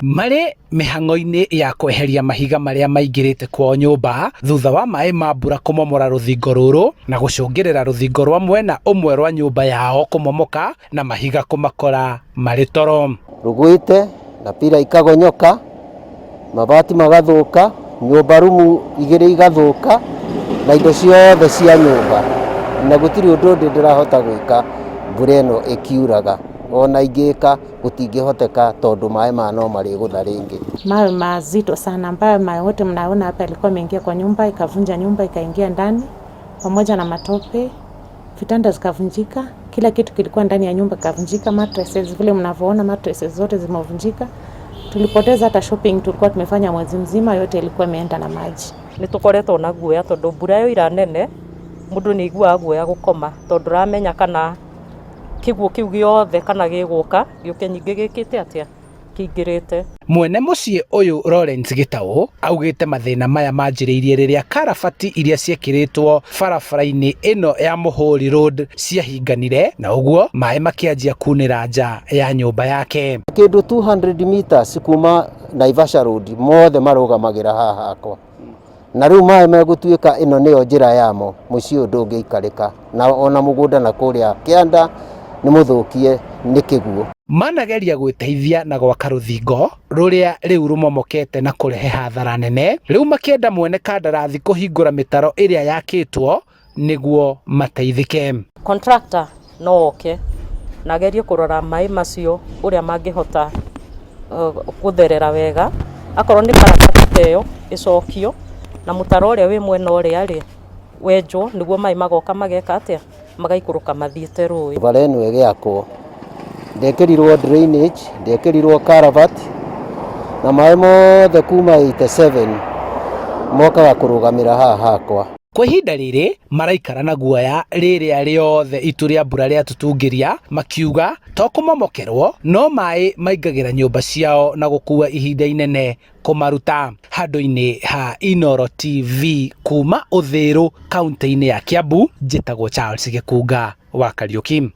Marĩ mĩhang'o-inĩ ya kweheria mahiga marĩa maingĩrĩte kwao nyũmba thutha wa maĩ ma mbura kũmomora rũthingo rũrũ na gũcũngĩrĩra rũthingo rwa mwena ũmwe rwa nyũmba yao kũmomoka na mahiga kũmakora marĩ toro. Rũgwĩte na pira ikagonyoka, mabati magathuka, nyũmba rumu igĩrĩ igathuka na indo ciothe cia nyũmba, na gũtirĩ ũndũ ũndĩ ndĩrahota gwĩka mbura ĩno ĩkiuraga, ona ingĩka gũtingĩhoteka tondũ maĩ maya no marĩgũtha rĩngĩ. Mawe mazito sana ambayo mawe yote mnaona hapa yalikuwa yameingia kwa nyumba, ikavunja nyumba, ikaingia ndani pamoja na matope, vitanda zikavunjika, kila kitu kilikuwa ndani ya nyumba kikavunjika, mattresses vile mnavyoona mattresses zote zimevunjika. Tulipoteza hata shopping tulikuwa tumefanya mwezi mzima, yote ilikuwa imeenda na maji. Nĩ tũkoretwo na guoya tondũ mbura yoira nene mũndũ nĩ aiguaga guoya gũkoma tondũ ndũramenya kana kĩguũ kĩu gĩothe kana gĩgũka gĩũke ningĩ gĩkĩte atĩa kĩingĩrĩte. Mwene mũciĩ ũyũ Lawrence Gĩtaũ augĩte mathĩna maya manjĩrĩirie rĩrĩa karabati iria ciekĩrĩtwo barabara-inĩ ĩno ya Mũhũri Road ciahinganire na ũguo maĩ makĩanjia kunĩra nja ya nyũmba yake. Kĩndũ 200 meters kuma Naivasha Road mothe marũgamagĩra haha hakwa, na rĩu maĩ megũtuĩka ĩno nĩyo njĩra yamo, mũciĩ ũyũ ndũngĩikarĩka, na ona mũgũnda na kũrĩa kĩanda nĩ mũthũkie nĩ kĩguũ. Manageria gwĩteithia na gwaka rũthingo rũrĩa rĩu rũmomokete na kũrehe hathara nene, rĩu makĩenda mwene kandarathi kũhingũra mĩtaro ĩrĩa yakĩtwo nĩguo mateithĩke. Contractor no oke na agerie kũrora maĩ macio ũrĩa mangĩhota gũtherera wega, akorwo nĩ karabati ta ĩyo ĩcokio na mũtaro ũrĩa wĩ mwena ũrĩa rĩ wenjwo nĩguo maĩ magoka mageka atĩa, magaikũrũka mathiĩte rũĩ. Bara ĩno ĩgĩakwo ndekĩrirwo drainage, ndekĩrirwo culvert na maĩ mothe kuma 87 mokaga kũrũgamĩra haha hakwa. Kwa ihinda rĩrĩ maraikara na guoya rĩrĩa rĩothe itu rĩa mbura rĩatutungĩria makiuga to kũmomokerwo no maĩ maingagĩra nyũmba ciao na gũkua ihinda inene kũmaruta. Handũ-inĩ ha Inooro TV kuma Uthiru kaunti-inĩ ya Kiambu, njĩtagwo Charles Gĩkunga wa Kariuki.